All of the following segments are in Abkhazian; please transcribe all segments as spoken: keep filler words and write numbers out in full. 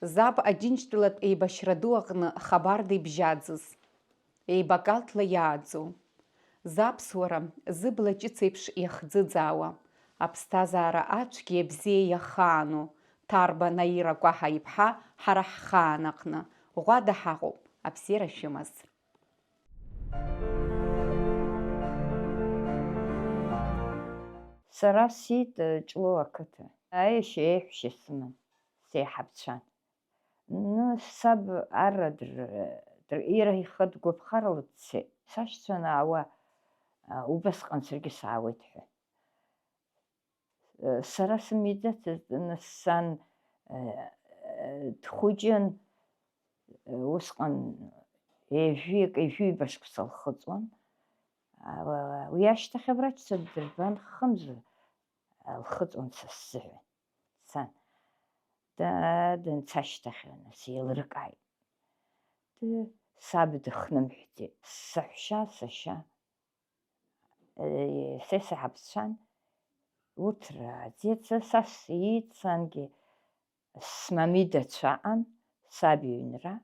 Заб Аџьынџьтәылатә еибашьра ду аҟны хабарда ибжьаӡыз, еибакалҭла иааӡоу, заԥсуара зыбла ҷыц еиԥш иахӡыӡаауа, аԥсҭазаара ацәгьеи абзиеи иахаану Ҭарба Наира Кәаҳа иԥҳа ҳара ҳхаан аҟны ӷәада ҳаҟоуп, абзиара шәымаз. Сара сиит, э, Ҷлоу ақыҭа. Аиашьа еиҳәшьа сыман, сеиҳабцәан. Ну, саб арра др-, др-, иара ихатә гәаԥхарала дцеит. Сашьцәа анаауа, а, убасҟан саргьы саауеит ҳәа. Э, сара сымиӡацызт, нас сан, э, э, дхәыҷын, э, усҟан ҩажәи акы, ҩажәи башықәса лхыҵуан. А, уи ашьҭахь абрачцәа дырбан хымз, а, лхыҵуан са сзыҳәан. Сан. Да, данца ашьҭахь, нас, еилыркааит. Ды-, саб дыхнымҳәӡеит. Саҳәшьа, сашьа, э, са исаҳаԥцәан, урҭ рааӡеит, са, са сиит, сангьы смамидацәа аҟан, саб иҩнра,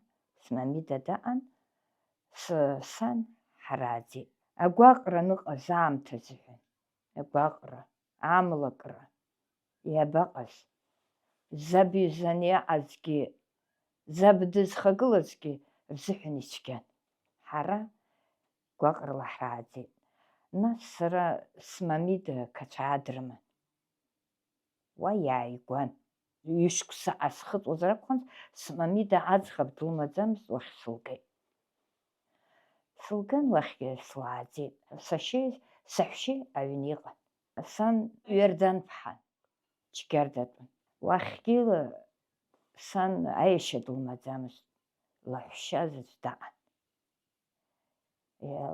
смамида даҟан, с-, сан ҳарааӡеит. Агәаҟра аныҟаз аамҭа азыҳәан, агәаҟра, амлакра, иабаҟаз? Заб изын иаҟазгьы, заб дызхагылазгьы рзыҳәан ицәгьан. Ҳара гәаҟрала ҳрааӡеит. Нас сара смамида қацәаа дрыман. Уа иааигәан. Ҩышықәса аасхыҵуазар акәханӡа, смамида аӡӷаб длымаӡамызт, уахь сылгеит. Сылган уахьгьы слааӡеит. Сашьеи саҳәшьеи аҩны иҟан. Сан Иордан ԥҳан, Џьгьардатәын. Уахьгьы сан аиашьа длымаӡамызт, лаҳәшьа заҵә даҟан.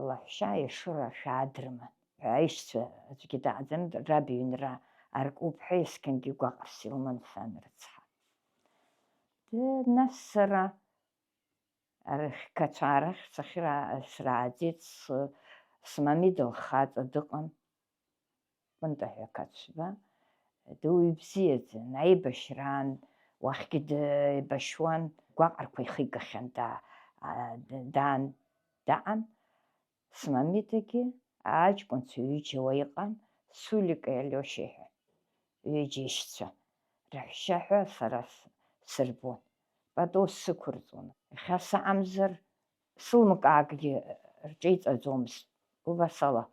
Лаҳәшьа Ешыра ашәаа дрыман. Аишьцәа аӡәгьы даҟаӡамызт, раб иҩнра аркуп ҳәа есқьынгьы гәаҟрас илыман сан рыцҳа. Ды-, нас сара арахь, қацәаа рахь сахьра-, срааӡеит, с-, смамида лхаҵа дыҟан. Кәынта ҳәа қацәба, дуаҩ бзиаӡан, аибашьраан уахьгьы деибашьуан, гәаҟрақәа ихигахьан, да-, а, даан даҟан. Смамидагьы аҷкәынцәа ҩыџьа уа иҟан, Суликеи Алиошеи ҳәа, ҩыџьа ишьцәа. Раҳәшьа ҳәа сара с-, сырбон. Пату сықәырҵон. Иахьа саамзар, сылмкаакгьы рҿеиҵаӡомызт. Убас ала,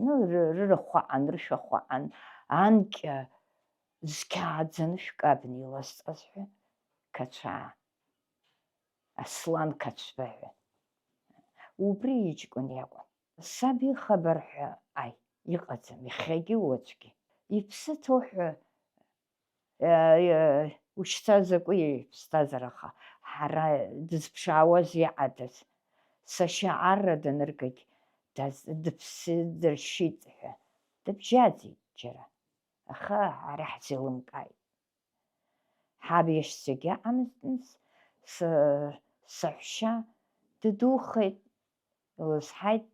ну, ры-, рырахә аҟан, рышәахә аҟан, анкьа зқьааӡаны шәкы абна иласҵаз ҳәа, қацәаа, Аслан Қацәба ҳәа. Убри иҷкәын иакәын. Саб ихабар ҳәа, аи, иҟаӡам, иахьагьы уаҵәгьы. Иԥсы ҭоу ҳәа, Ушьҭа закәи иԥсҭазаара, аха ҳара дызԥшаауаз иаҳадаз, сашьа арра даныргагь даз-, дыԥсыдыршьит ҳәа дыбжьаӡит џьара, аха ҳара ҳзеилымкааит. Ҳаб иашьцәагьы ыҟамызт, нас, с-, саҳәшьа дыдухеит. Илызҳаит,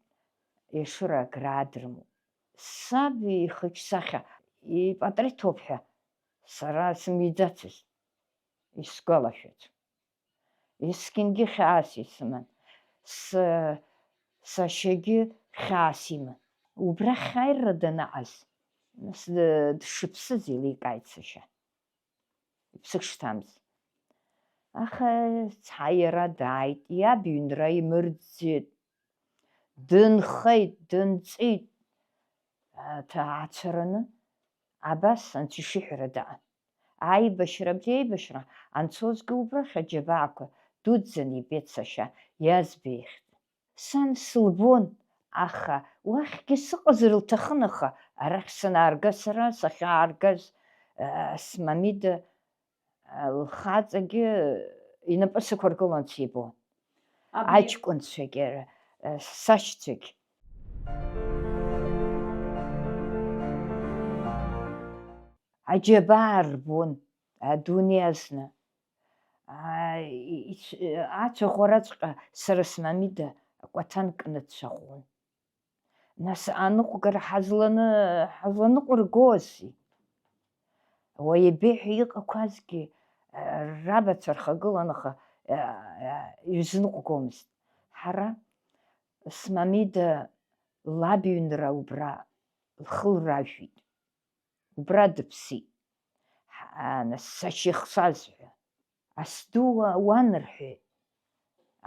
Ешыра агра адрымоуп. Саб ихаҿсахьа ипатреҭ ауп ҳәа сара сымиӡацызт, исгәалашәаӡом. Есқьынгьы хьаас исыман, с-, сашьагьы хьаас иман. Убрахь аирра данаҟаз, нас д-, дшыԥсыз еиликааит сашьа. Иԥсы шҭамыз. Аха цҳа иара дааит, иаб иҩнра имырӡит, дынхеит, дынҵит, аҭаацәараны, абас анцәа ишиҳәара даан. Аибашьра, абри аибашьра анцозгьы убрахь аџьабаақәа дуӡӡаны ибеит сашьа, иазбеихьт. Сан сылбон, аха уахьгьы сыҟазар лҭахын, аха арахь санаарга, сара сахьааргаз, а, смамида, а, лхаҵагьы инапы сықәыргылан сибон. Абни аҷкәынцәагьы, а, сашьцәагь. Аџьабаа рбон, адунеи азна. Аа, и-, ицә-, ацәаӷәараҵәҟьа сара смамида акәаҭан кны дцәаӷәон. Нас аныҟәгара ҳазланы-, ҳазланыҟәыргозеи? Уаҩ ибеиҳәа иҟақәазгьы, рабацәа рхагылан, аха, э, э, ирзыҟәгомызт. Ҳара, смамида лаб иҩнра убра лхы лражәит. Убра дыԥсит. Ҳа, нас сашьа ихшаз ҳәа. Асду уа-, уан рҳәеит.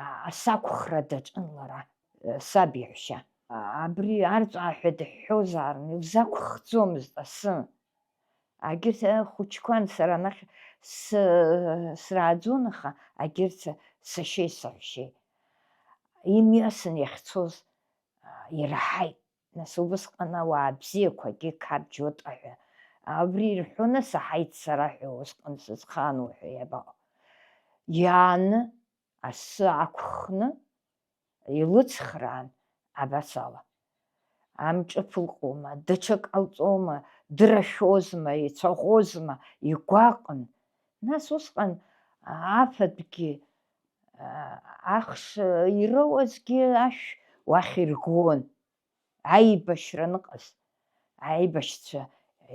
А-, асақәхра даҿын лара, э, саб иаҳәшьа. А-, абри арҵәаа ҳәа дыҳәҳәозаарын, илзақәхӡомызт асы. Агьырҭ, э, хәыҷқәан сара анахь сы-, срааӡон, аха агьырҭ сашьеи саҳәшьеи имҩасын иахьцоз, а, ираҳаит. Нас убысҟан ауаа бзиақәагьы қаб Џьота ҳәа абри ирҳәоны саҳаит сара ҳәа, усҟан сызхану ҳәа иабаҟоу? Иааны асы ақәхны илыцхраан абас ала. Амҿы ԥылҟома, даҽак ҟалҵома, дырашәозма, ицәаӷәозма, игәаҟын. Нас усҟан афатәгьы, а, ахш ироуазгьы ашә уахь иргон. Аибашьра аныҟаз, аибашьцәа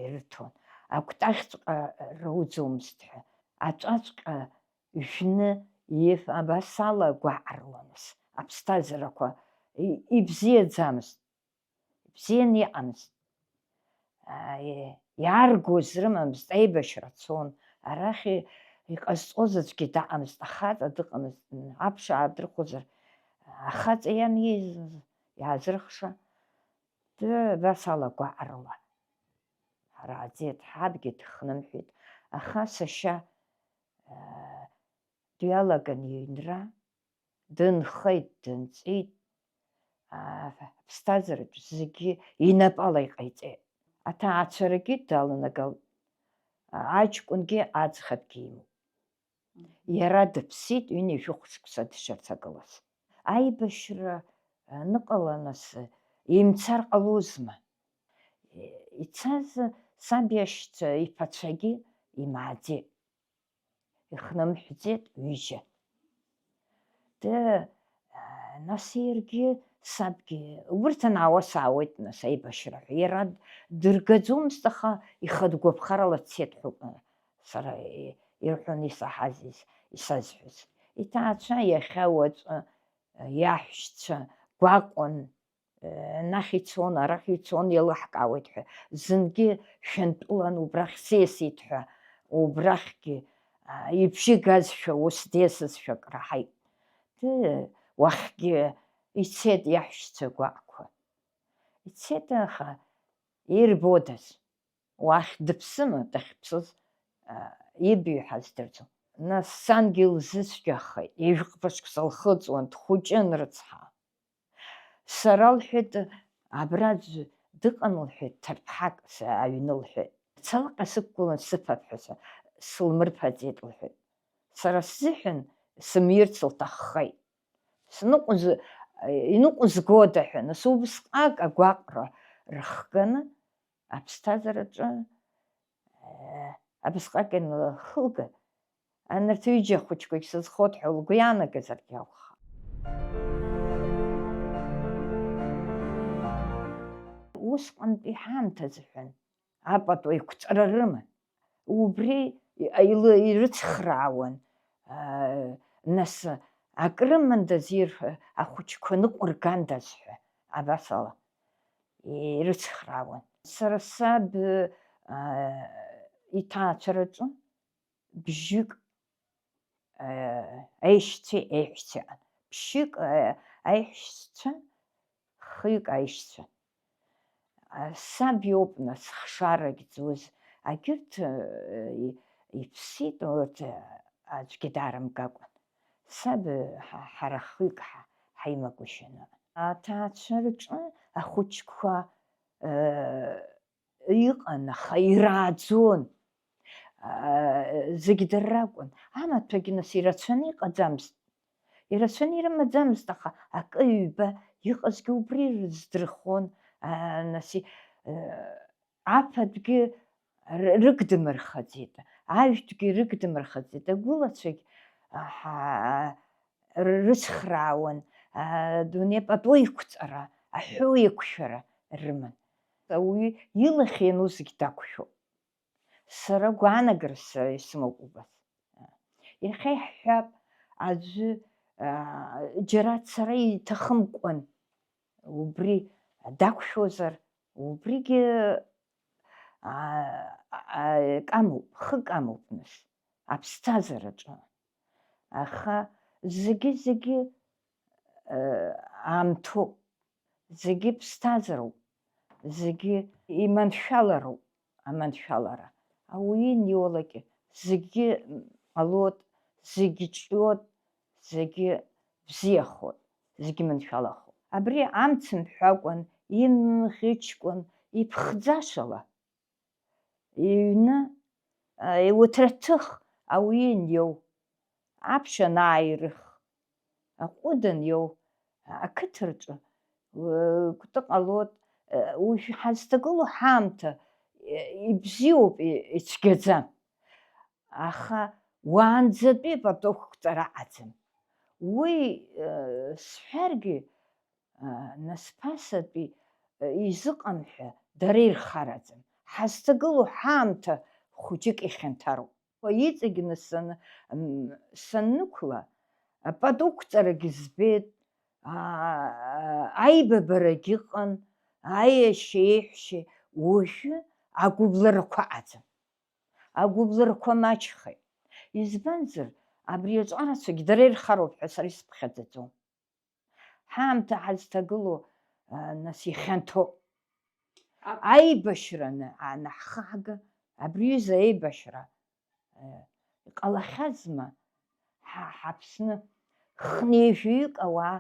ирыҭон. Акәтаӷьҵәҟьа роуӡомызт ҳәа, аҵәаҵәҟьа жәны иф-, абас ала гәаҟрылон нас аԥсҭазаарақәа, и-, ибзиаӡамызт, ибзианы иҟамызт. А, и-, иааргоз рымамызт, аибашьра цон. Арахь и-, иҟазҵоз аӡәгьы даҟамызт, ахаҵа дыҟамызт, м, аԥш аадырхәозар, ахаҵа иан ииз-, иаазырхша, ды-, абас ала гәаҟрыла. Ҳара аӡиа дҳабгьы дыхнымҳәит, аха сашьа, а, дҩалаган иҩнра, дынхеит, дынҵит, а, аԥсҭазаараҿ зегьы инапала иҟаиҵеит. Аҭаацәарагьы даланагалт, а, аҷкәынгьы аӡӷабгьы имоуп. Иара дыԥсит ҩынҩажәи хәышықәса дшырцагылаз. Аибашьра аныҟала нас, имцар ҟалозма? Ицаз саб иашьцәа иԥацәагьы имааӡеит, ихнымҳәӡеит ҩыџьа. Ды, нас иаргьы сабгьы, убырҭ анаауа саауеит, нас, аибашьра ҳәа. Иара дыргаӡомызт, аха ихатә гәаԥхарала дцеит ҳәа, сара ирҳәон исаҳаз, ис-, исазҳәоз. Иҭаацәа иахьа уаҵәы, иаҳәшьцәа гәаҟуан, анахь ицон, арахь ицон, еилаҳкаауеит ҳәа. Зынгьы шәантәылан убрахь сеисит ҳәа, убрахьгьы, а, ибжьы газшәа, ус десызшәа акраҳаит. Ды, уахьгьы ицеит иаҳәшьцәа гәаҟқәа. Ицеит, аха ирбодаз? Уахь дыԥсыма, дахьԥсыз, а, ибиу ҳаздырӡом. Нас сангьы лзыцәгьахеит, ҩажәи хәба шықәса лхыҵуан, дхәыҷын рыцҳа. Сара, лҳәеит, абра аӡә дыҟан, лҳәеит, ҭырԥҳак са аҩны, лҳәеит. Цалаҟьа сықәгылан сыԥап ҳәа са сылмырԥаӡеит, лҳәеит. Сара сзыҳәан сымҩырц лҭаххеит. Сныҟәыз-, иныҟәызгода ҳәа, нас убысҟак агәаҟра рыхганы аԥсҭазаараҿы, э, абысҟак ианылхылга, анарҭ ҩыџьа ахәыҷқәагь сызхоит ҳәа лгәы иаанагазаргьы алххап. Усҟантәи ҳаамҭазы ҳәан, апату еиқәҵара рыман. Убри илы-, ирыцхраауан, аа, нас, акрымандаз ирҳәо, ахәыҷқәа ныҟәыргандаз ҳәа, абас ала ирыцхраауан. Сара саб, аа, иҭаацәараҿы бжьык, аа, аишьцәеи аиҳәшьцәеи ыҟан. Бжьык, аа, аиҳәшьцәа, хҩык аишьцәа. А, саб иоуп, нас, хшарагь ӡуаз. Агьырҭ, э, и-, иԥсит, урҭ, э, аӡәгьы даарымгакәан. Саб, э, ҳа-, ҳара хҩык ҳа-, ҳаимагәышьаны. Аҭаацәа рҿы ахәыҷқәа, э, иҟан, аха ирааӡон. Аа, зегь дара ракәын. Амаҭәагьы, нас, ирацәаны иҟаӡамызт. Ирацәаны ирымаӡамызт, аха акы-ҩба иҟазгьы убри рыздырхон. Аа, нас, и-, э, афатәгьы р-, рыгдамырхаӡеит, ажәтәгьы рыгдамырхаӡеит, агәылацәагь, аҳа, р-, рыцхраауан, адунеи пату еиқәҵара, аҳәоу еиқәшәара рыман. Ауаҩы илахь иану зегь дақәшәоуп. Сара гәаанагара са исымоуп убас. Иахьа иаҳҳәап, аӡәы, аа, џьара дцара иҭахымкәан, убри дақәшәозар, убригьы, аа, аа, камоуп, хык амоуп, нас, аԥсҭазаараҿы. Аха зегьы-зегьы, э, аамҭоуп, зегьы ԥсҭазаароуп, зегьы иманшәалароуп, аманшәалара. Ауаҩы иниолакь зегьы ҟалоит, зегьы ҿиоит, зегьы бзиахоит, зегьы маншәалахоит. Абри амц мҳәакәан, имӷьычкәан, иԥхӡашала иҩны, а, иуҭраҭых ауаҩы ианиоу, аԥшь анааирых, аҟәыд аниоу, ақыҭа рҿы, э, кәты ҟалоит, э, уажә ҳазҭагылоу ҳаамҭа, э, ибзиоуп, и-, ицәгьаӡам. Аха уаанӡатәи апату қәҵара аӡам. Уи, э, сҳәаргьы, а, нас ԥасатәи, а, изыҟам ҳәа дара ирхараӡам. Ҳазҭагылоу ҳаамҭа хәыҷык ихьанҭароуп. Иҵегьны сан-, м, саннықәла, апату қәҵарагьы збеит, а, аибабарагьы ыҟан, аиашьа-еиҳәшьа, уажәы агәыблрақәа ыҟаӡам. Агәыблрақәа маҷхеит. Избанзар, абри аҿарацәагь дара ирхароуп ҳәа сара исыԥхьаӡаӡом. Ҳаамҭа ҳазҭагылоу, а, нас, ихьанҭоуп. Ак- Аибашьраны анаҳхага, абри аҩыза аибашьра, а, иҟалахьазма? Ҳа, ҳаԥсны хнеижәаҩык ауаа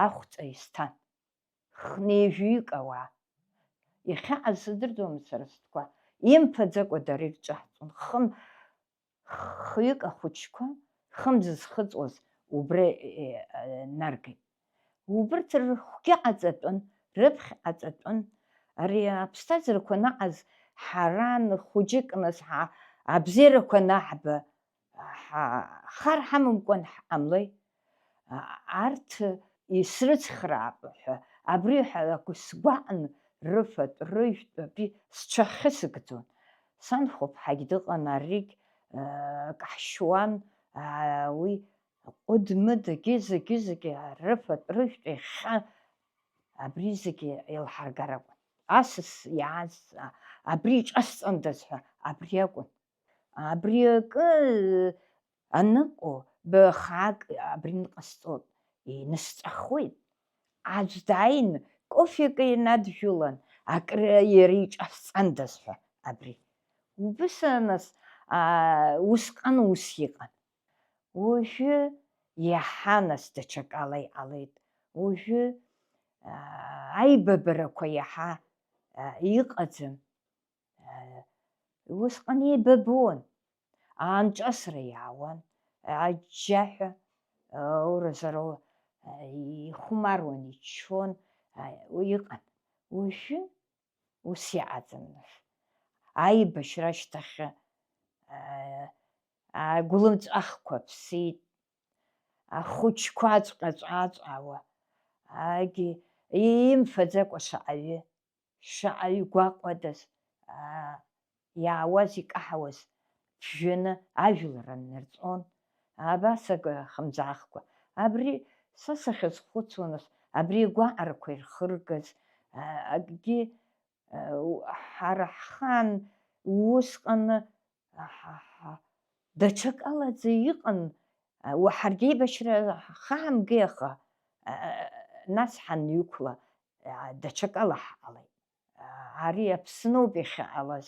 ахәҵа исҭан. Хнеижәаҩык ауаа. Иахьа ҳзыдырӡом сара стәқәа. Имԥаӡакәа дара ирҿаҳҵон. Хым-, хҩык ахәыҷқәа, хым зызхыҵуаз убра, е, е, наргеит. Убырҭ рыхәгьы ҟаҵатәын, рыԥхь ҟаҵатәын. Ари аԥсҭазарақәа анаҟаз ҳара ныхәыҷык нас ҳа-, абзиарақәа анаҳба, ҳа-, хар ҳамамкәан ҳҟамлеи? А-, арҭ исрыцхраап ҳәа, абри ҳәа акы сгәаҟны, рыфатә, рыжәтә, абри сҽахьысыгӡон. Санхәыԥҳагь дыҟан, аригь, а, каҳшьуан, а, уи ҟәыд-мыд, агьы-зегьы-зегьы, рыфатә, рыжәтә иахьа абри зегьы еилҳаргар акәын. Асас иааз, а, абри иҿасҵандаз ҳәа абри акәын. Абри акы аныҟоу, баха ак абри ныҟасҵоит, инысҵахуеит. Аӡә дааины, кофе акы инаджәылан, акры иара иҿасҵандаз ҳәа абри. Убыс, нас, а, усҟан ус иҟан. Уажәы иаҳа, нас, даҽакала иҟалеит. Уажәы, а, аибабарақәа иаҳа, а, иҟаӡам. Усҟан еибабон, аанҿасра иаауан, аџьџьаҳәа, уразоуроу, ихәмаруан, иччон, уи ыҟан. Уажәы ус иҟаӡам, нас. Аибашьра ашьҭахь, агәлымҵәахқәа ԥсит, ахәыҷқәа аҵәҟьа-ҵәааҵәаауа, агьи имфаӡакәа шаҟаҩы. Шаҟа игәаҟуадаз, аа, иаауаз, икаҳауаз ԥжәаны ажәлар аннарҵон, абас акы ахымӡаахқәа. Абри са сахьазхәыцуа, нас, абри агәаҟрақәа ирхыргаз, аа, акгьы, аа, у-, ҳара ҳхаан усҟаны, аҳаҳа, даҽакалаӡа иҟан, уа ҳаргьы еибашьра ҳхаамгеи, аха, аа, нас ҳанҩықәла, аа, даҽакала ҳҟалеит. Ари Аԥсноуп иахьаҟалаз,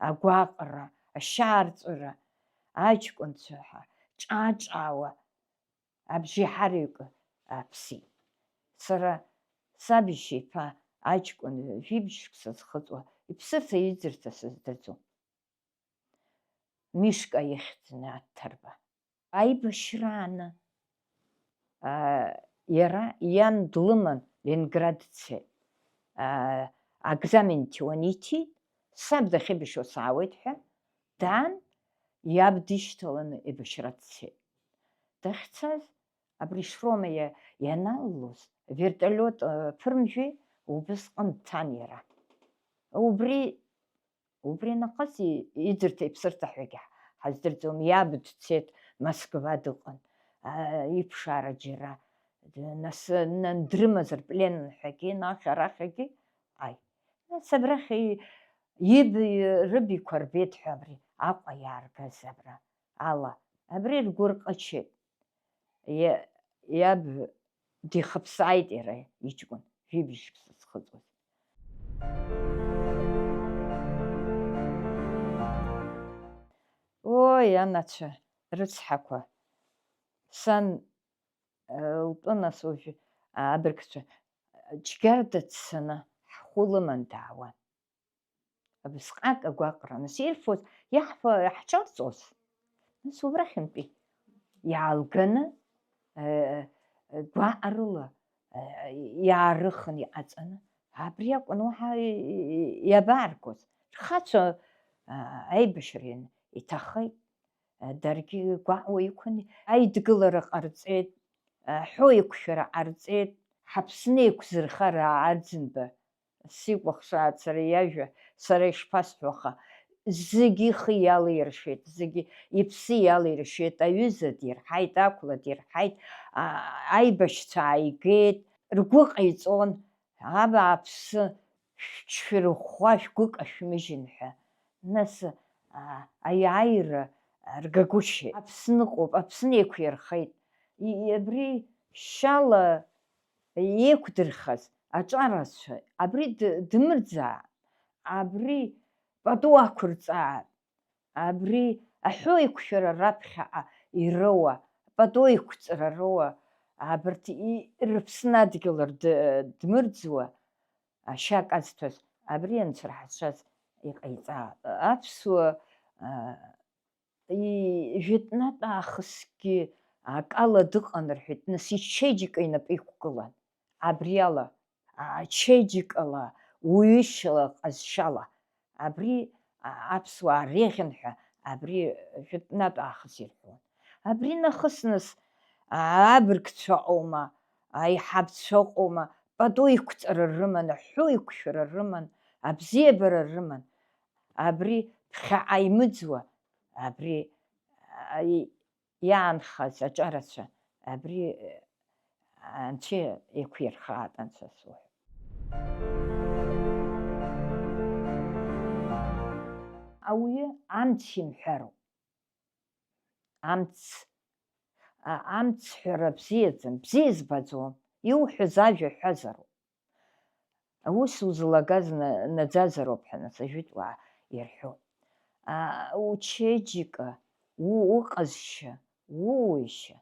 агәаҟра, ашьаарҵәыра, аҷкәынцәа ҳәа ҿаа-ҿаауа абжеиҳараҩык ааԥсит. Сара саб иашьа иԥа аҷкәын ҩажәи бжьк сызхыҵуа, иԥсырҭа иӡырҭа сыздырӡом. Мишка ихьӡны аҭырба. Аибашьрааны, аа, иара иан длыман Ленинград дцеит. Аа, аекзаменгьы уаниҭеит, саб дахьеибашьуа саауеит ҳәа, даан, иаб дишьҭаланы еибашьра дцеит. Дахьцаз, абри Шрома иа-, ианаллоз, вертолиот, аа, ԥырмжәи убысҟан дцан иара. Убри Убри нахыс и-, иӡырҭа-иԥсырҭа ҳәагьы ҳ-, ҳаздырӡом, иаб дцеит, Москва дыҟан, а, иԥшаара џьара, д-, нас, нан дрымазар пленан ҳәагьы, нахь арахьагьы, ааи. Нас абрахь и-, иб-, рыбиқәа рбеит ҳәа абри Аҟәа иааргаз абра ала, абри ргәы рҟычеит. Иа-, иаб дихыԥсааит иара иҷкәын, жәибжь ԥсы зхыҵуаз. Ои, анацәа рыцҳақәа, сан, э, лтәы нас уажәы, а, абыргцәа, џьгьарда дцаны ҳхәы лыман даауан. Абысҟак агәаҟра, нас ирфоз, иаҳфо, иаҳҿарҵоз, нас убрахьынтәи иаалганы, э, гәаҟрыла, э, иаарыхын иҟаҵаны, абри акәын уаҳа и-, и-, иабааргоз. Рхацәа, а, аибашьра иан-, иҭахеит, а, даргьы гәаҟуа иқәын, аидгылара ҟарҵеит, а, ҳәоу еиқәшәара ҟарҵеит, ҳаԥсны еиқәзырхара Аӡынба. Сикәыхшааит сара иажәа, сара ишԥасҳәо, аха зегьы ихы иалиршеит, зегьы иԥсы иалиршеит, аҩыза дирҳаит, ақәла дирҳаит, а-, аибашьцәа ааигеит, ргәы ҟаиҵон, абааԥсы, шәҽшәырӷәӷәа шәгәы кашәмыжьын ҳәа. Нас, а, аиааира ргагәышьеит. Аԥсны ыҟоуп, Аԥсны еиқәирхеит. И-, и-, абри шьала еиқәдырхаз аҿарацәа, абри д-, дмырӡаа, абри пату ақәырҵаа, абри аҳәоу еиқәшәара раԥхьаҟа ироуа, пату еиқәҵара роуа, абарҭ и-, рыԥсны адгьыл рд-, дмырӡуа, ашьа казҭәаз, абри анцәа рҳазшаз иҟаиҵаа. Аԥсуа, а, и-, жәытәнатә аахысгьы акала дыҟан рҳәеит, нас ичеиџьыка инапы иқәгылан. Абриала, ачеиџьыкала, уҩышьала, ҟазшьала, абри, а, аԥсуаа реиӷьын ҳәа абри жәытәнатә аахыс ирҳәон. Абри нахыс нас, а, абыргцәа ыҟоума, аиҳабцәа ыҟоума, пату иқәҵара рыман, аҳәу иқәшәара рыман, абзиабара рыман. Абри ԥхьаҟа имыӡуа, абри, а, и-, иаанхаз аҿарацәа, абри, э, анцәа еиқәирхааит, анцәа суҳәоит. Ауаҩы амц имҳәароуп. Амц, а, амц ҳәара бзиаӡам, бзиа избаӡом, иуҳәаз ажәа ҳәазароуп. Аус узлагаз на-, наӡазароуп ҳәа нас ажәытәуаа ирҳәо. А, учеиџьыка, у-, уҟазшьа, ууаҩышьа,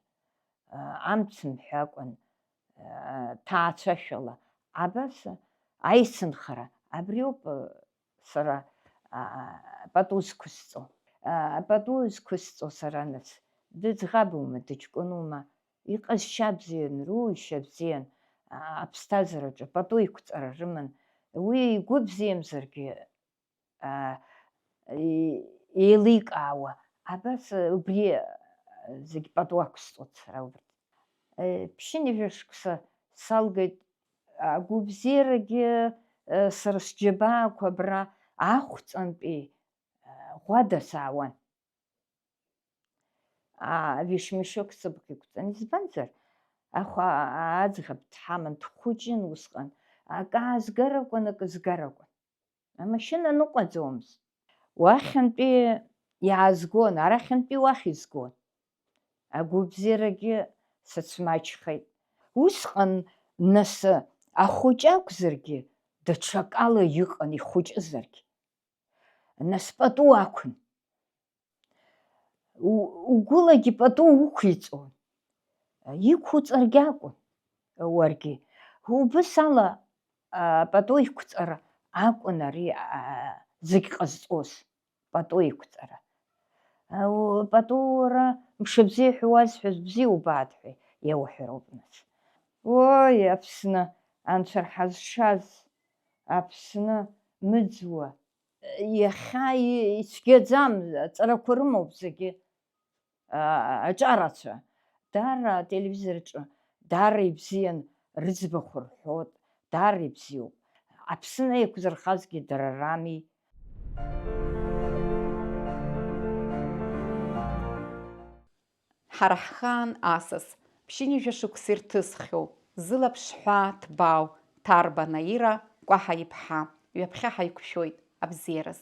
а, амц мҳәакәан, а, ҭаацәашәала. Абас аицынхара, абриоуп, а, сара, а, пату зқәысҵо. А, пату зқәысҵо сара нас, дыӡӷабума, дыҷкәынума, иҟазшьа бзиан, руаҩышьа бзиан, а, аԥсҭазаараҿы пату иқәҵара рыман. Уи игәы бзиамзаргьы, а, и-, еиликаауа, абас, а, убри, а, зегь пату ақәсҵоит сара убарҭ. Э, ԥшьынҩажәа шықәса салгеит, агәыбзиарагьы, э, сара сџьабаақәа абра ахәҵантәи, э, ӷәада саауан. А, вещмешок сыԥхьа иқәҵан, избанзар, ахәа аӡӷаб дҳаман, дхәыҷын усҟан, акы аазгар акәын, акы згар акәын. Амашьына ныҟәаӡомызт. Уахьынтәи иаазгон, арахьынтәи уахь изгон. Агәыбзиарагьы сыцәмаҷхеит. Усҟан, нас, ахәыҷы акәзаргьы, даҽакала иҟан ихәыҷызаргь. Нас пату ақәын. У-, угәылагьы пату уқәиҵон. Иқәуҵаргь акәын уаргьы. Убыс ала, а, пату иқәҵара акәын ари, а, зегь ҟазҵоз, пату иқәҵара. А, у-, пату уара мшыбзиа ҳәа уазҳәаз бзиа убааит ҳәа иауҳәароуп нас. Ои, Аԥсны, анцәа рҳазшаз, Аԥсны мыӡуа, иахьа и-, ицәгьаӡам, аҵарақәа рымоуп зегьы, а, аҿарацәа. Даара ателевизор аҿы даара ибзиан, рыӡбахә рҳәоит, даара ибзиоуп. Аԥсны еиқәзырхазгьы дара рами. Ҳара ҳхаан асас, ԥшьынҩажәа шықәса ирҭысхьоу, зылаԥш ҳәаа ҭбаау Ҭарба Наира Кәаҳа иԥҳа, ҩаԥхьа ҳаиқәшәоит абзиараз.